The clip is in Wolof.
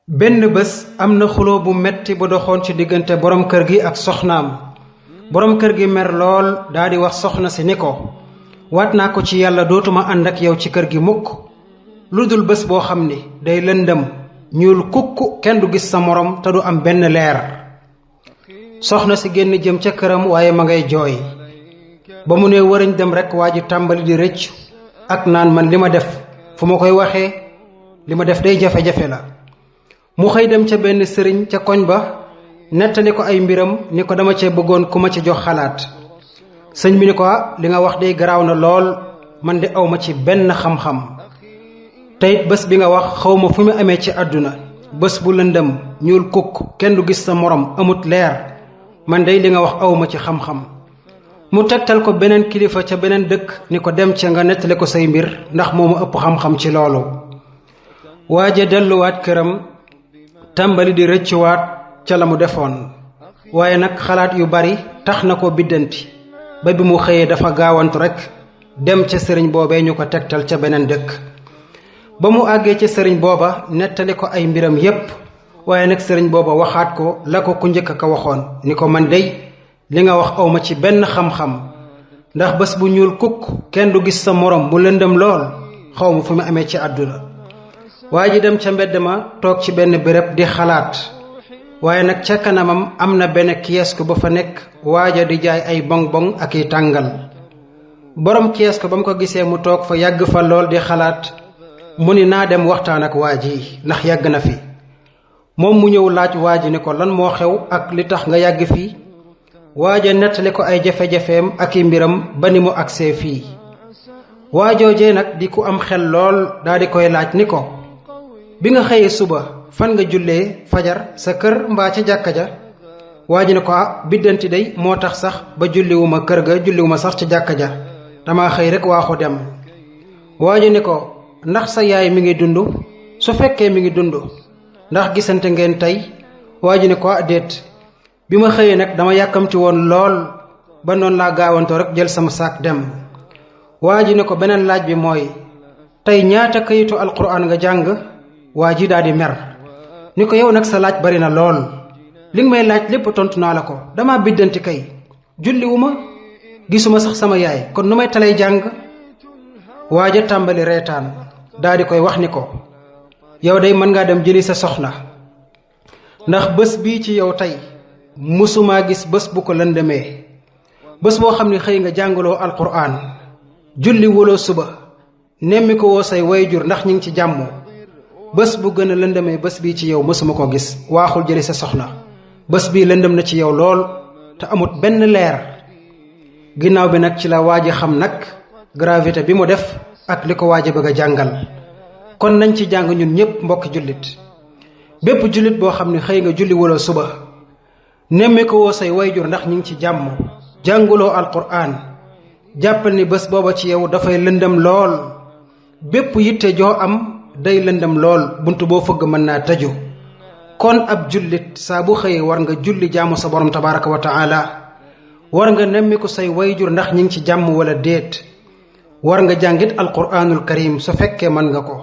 benn bés am na xuloo bu metti bu doxoon ci diggante borom kër gi ak soxnaam. borom kër gi mer lool daldi wax soxna si ni ko waat naa ko ci yàlla dootuma ànd ak yow ci kër gi mukk lu dul bés boo xam ni day lëndëm ñuul kukk kenn du gis sa morom te du am benn leer. soxna si génn jëm ca këram waaye ma ngay jooy. ba mu ne wëriñ dem rekk waa ji tàmbali di rëccu ak naan man li ma def fu ma koy waxee li ma def day jafe-jafe la. mu xëy dem ca benn sëriñ ca koñ ba nettali ko ay mbiram ni ko dama cee bëggoon ku ma ci jox xalaat. sëñ bi ni ko li nga wax day garaaw na lool man de awma ci benn xam-xam teyit bés bi nga wax xawma fu mu amee ci àdduna bés bu lëndëm ñuul kukk kenn du gis sa morom amut leer man day li nga wax awma ci xam-xam. mu tegtal ko beneen kilifa ca beneen dëkk ni ko dem ca nga nettali ko say mbir ndax moo ma ëpp xam-xam ci loolu. waaje delluwaat këram tàmbali di rëccuwaat ca la mu defoon waaye nag xalaat yu bari tax na ko biddanti ba bi mu xëyee dafa gaawantu rekk dem ca sëriñ boobee ñu ko tegtal ca beneen dëkk. ba mu àggee ca sëriñ booba nettali ko ay mbiram yépp waaye nag sëriñ booba waxaat ko la ko ku njëkk ka waxoon ni ko man dey li nga wax awma ci benn xam-xam ndax bés bu ñuul kukk kenn du gis sa morom mu lëndëm lool xawma fu mu amee ci àdduna. waa ji dem ca mbedd ma toog ci benn béréb di xalaat waaye nag ca kanamam am na benn kiyesko ba fa nekk waaja di jaay ay bong-bong ak i tàngal. borom kiyesko ba mu ko gisee mu toog fa yàgg fa lool di xalaat mu ni naa dem waxtaan ak waa ji ndax yàgg na fi. moom mu ñëw laaj waa ji ni ko lan moo xew ak li tax nga yàgg fii. waaja nettali ko ay jafe-jafeem ak i mbiram ba ni mu agsee fii. waajoojee nag di ku am xel lool daa di koy laaj ni ko bi nga xëyee suba fan nga jullee fajar sa kër mbaa ca jàkka ja. waa ji ne ko biddanti day moo tax sax ba julliwuma kër ga julliwuma sax ca jàkka ja dama xëy rekk waaxu dem. waa ji ne ko ndax sa yaay mi ngi dund su fekkee mi ngi dund ndax gisante ngeen tey. waa ji ne ko déet bi ma xëyee nag dama yàkkamti woon lool ba noonu laa gaawantoo rekk jël sama saak dem. waa ji ne ko beneen laaj bi mooy tey ñaata kayitu alquran nga jàng. waa ji daal di mer ni ko yow nag sa laaj bari na lool li nga may laaj lépp tontu naa la ko dama biddanti kay julliwuma gisuma sax sama yaay kon nu may talay jàng. waa ja tàmbali reetaan daal di koy wax ni ko yow day mën ngaa dem jëli sa soxna ndax bés bii ci yow tey mësumaa gis bés bu ko lëndëmee bés boo xam ne xëy nga jàngaloo alquran julli woloo suba nemmi ko woo say wayjur ndax ñi ngi ci jàmm. bés bu gën a lëndëmee bés bii ci yow mësuma ko gis waaxul jëli sa soxna bés bii lëndëm na ci yow lool te amut benn leer. ginnaaw bi nag ci la waaji xam nag gravité bi mu def ak li ko waaji bëgg a jàngal. kon nañ ci jàng ñun ñépp mbokki jullit bépp jullit boo xam ne xëy nga julli wala suba nemmi ko woo say wayjur ndax ñi ngi ci jàmm jànguloo alquran jàppal ni bés booba ci yow dafay lëndëm lool bépp yitte joo am day lëndëm lool bunt boo fëgg mën naa tëju. kon ab jullit saa bu xëyee war nga julli jaamu sa borom tabaraka wa taala war nga nemmiku say wayjur ndax ñi ngi ci jàmm wala déet war nga jàngit alquraanul karim su fekkee mën nga ko.